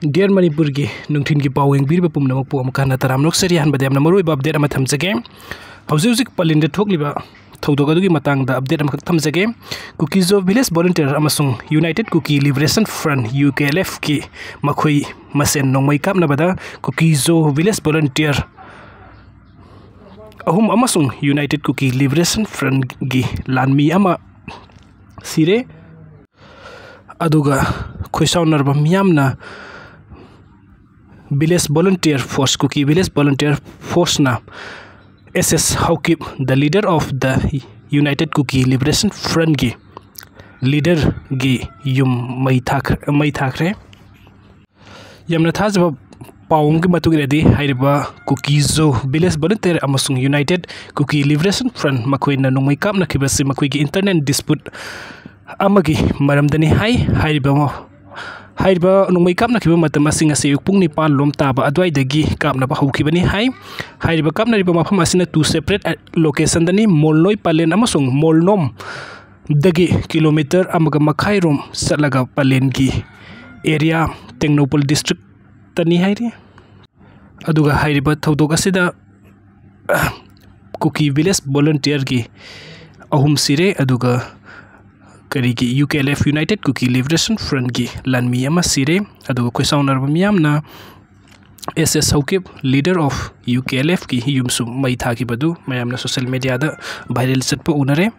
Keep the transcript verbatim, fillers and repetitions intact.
Dear ꯃꯅꯤꯄꯨꯔꯒꯤ ꯅꯨꯡꯊꯤꯜꯒꯤ ꯄꯥꯎ ꯌꯦꯡꯕꯤꯔꯤꯕ ꯄꯨꯝꯅꯃꯛꯄꯨ ꯑꯃꯨꯛꯀ ꯍꯟꯅ ꯇꯔꯥꯝꯅ ꯑꯣꯛꯆꯔꯤ꯫ ꯑꯍꯥꯟꯕꯗ ꯌꯥꯝꯅ ꯃꯔꯨꯑꯣꯏꯕ ꯑꯞꯗꯦꯠ ꯑꯃ ꯊꯝꯖꯒꯦ꯫ ꯍꯧꯖꯤꯛ ꯍꯧꯖꯤꯛ ꯄꯂꯦꯟꯗ ꯊꯣꯛꯂꯤꯕ ꯊꯧꯗꯣꯛ ꯑꯗꯨꯒꯤ ꯃꯇꯥꯡꯗ ꯑꯞꯗꯦꯠ ꯑꯃꯈꯛ ꯊꯝꯖꯒꯦ꯫ ꯀꯨꯀꯤꯖꯣ ꯚꯤꯂꯦꯖ ꯚꯣꯂꯨꯟꯇꯤꯌꯔ ꯑꯃꯁꯨꯡ united Kuki liberation front, U K L ꯑꯦꯐꯀꯤ ꯃꯈꯣꯏ ꯃꯁꯦꯟ ꯅꯣꯡꯃꯩ ꯀꯥꯞꯅꯕꯗ ꯀꯨꯀꯤꯖꯣ ꯚꯤꯂꯦꯖ ꯚꯣꯂꯨꯟꯇꯤꯌꯔ ꯑꯍꯨꯝ ꯑꯃꯁꯨꯡ ꯌꯨꯅꯥꯏꯇꯦꯠ ꯀꯨꯀꯤ ꯂꯤꯕꯔꯦꯁꯟ ꯐ꯭ꯔꯟꯠꯒꯤ ꯂꯥꯟꯃꯤ ꯑꯃ ꯁꯤꯔꯦ꯫ ꯑꯗꯨꯒ ꯈꯣꯏꯁꯥꯎꯅꯔꯕ ꯃꯤꯌꯥꯝꯅ village volunteer force, Kuki village volunteer ꯐꯣꯔꯁꯅ S S Haokip, the leader of the United Kuki Liberation Frontꯒꯤ ꯂꯤꯗꯔꯒꯤ ꯌꯨꯝ ꯃꯩ ꯊꯥꯈ꯭ꯔ-, ꯃꯩ ꯊꯥꯈ꯭ꯔꯦ꯫ ꯌꯥꯝꯅ ꯊꯥꯖꯕ ꯄꯥꯎ ꯑꯃꯒꯤ ꯃꯇꯨꯡ ꯏꯟꯅꯗꯤ, ꯍꯥꯏꯔꯤꯕ ꯀꯨꯀꯤꯖꯣ ꯚꯤꯂꯦꯖ ꯚꯣꯂꯨꯟꯇꯤꯌꯔ ꯑꯃꯁꯨꯡ ꯌꯨꯅꯥꯏꯇꯦꯠ ꯀꯨꯀꯤ ꯂꯤꯕꯔꯦꯁꯟ ꯐ꯭ꯔꯟꯠ ꯃꯈꯣꯏꯅ ꯅꯣꯡꯃꯩ ꯀꯥꯞꯅꯈꯤꯕꯁꯤ ꯃꯈꯣꯏꯒꯤ ꯏꯟꯇꯔꯅꯦꯜ ꯗꯤꯁꯄ꯭ꯌꯨꯠ ꯑꯃꯒꯤ ꯃꯔꯝꯗꯅꯤ ꯍꯥꯏ꯫ ꯍꯥꯏꯔꯤꯕ ꯃ-, ꯍꯥꯏꯔꯤꯕ ꯅꯣꯡꯃꯩ ꯀꯥꯞꯅꯈꯤꯕ ꯃꯇꯝ ꯑꯁꯤ ꯉꯁꯤ ꯑꯌꯨꯛ ꯄꯨꯡ ꯅꯤꯄꯥꯟ ꯂꯣꯝ ꯇꯥꯕ ꯑꯗꯨꯋꯥꯏꯗꯒꯤ ꯀꯥꯞꯅꯕ ꯍꯧꯈꯤꯕꯅꯤ ꯍꯥꯏ꯫ ꯍꯥꯏꯔꯤꯕ ꯀꯥꯞꯅꯔꯤꯕ ꯃꯐꯝ ꯑꯁꯤꯅ two separate locationꯗꯅꯤ, ꯃꯣꯜꯅꯣꯏ ꯄꯂꯦꯟ ꯑꯃꯁꯨꯡ ꯃꯣꯜꯅꯣꯝ ꯗꯒꯤ ꯀꯤꯂꯣꯃꯤꯇꯔ ꯑꯃꯒ ꯃꯈꯥꯏ ꯔꯣꯝ ꯆꯠꯂꯒ ꯄꯂꯦꯟꯒꯤ ꯑꯦꯔꯤꯌꯥ ꯇꯦꯡꯅꯧꯄꯜ ꯗꯤꯁꯇ꯭ꯔꯤꯛꯇꯅꯤ ꯍꯥꯏꯔꯤ꯫ ꯑꯗꯨꯒ ꯍꯥꯏꯔꯤꯕ ꯊꯧꯗꯣꯛ ꯑꯁꯤꯗ ꯀꯨꯀꯤ ꯚꯤꯂꯦꯖ ꯚꯣꯂꯨꯟꯇꯤꯌꯔꯒꯤ ꯑꯍꯨꯝ ꯁꯤꯔꯦ, ꯑꯗꯨꯒ ꯀꯔꯤꯒꯤ U K L F, united Kuki liberation ꯐ꯭ꯔꯟꯠꯒꯤ ꯂꯥꯟꯃꯤ ꯑꯃ ꯁꯤꯔꯦ, ꯑꯗꯨꯒ ꯈꯣꯏꯁꯥꯎꯅꯔꯕ ꯃꯤꯌꯥꯝꯅ ꯑꯦꯁ S ꯍꯧꯀꯤꯞ, leader of U K L Fꯀꯤ ꯌꯨꯝꯁꯨ ꯃꯩ ꯊꯥꯈꯤꯕꯗꯨ ꯃꯌꯥꯝꯅ ꯁꯣꯁꯦꯜ ꯃꯦꯗꯤꯌꯥꯗ ꯚꯥꯏꯔꯦꯜ ꯆꯠꯄ ꯎꯅꯔꯦ꯫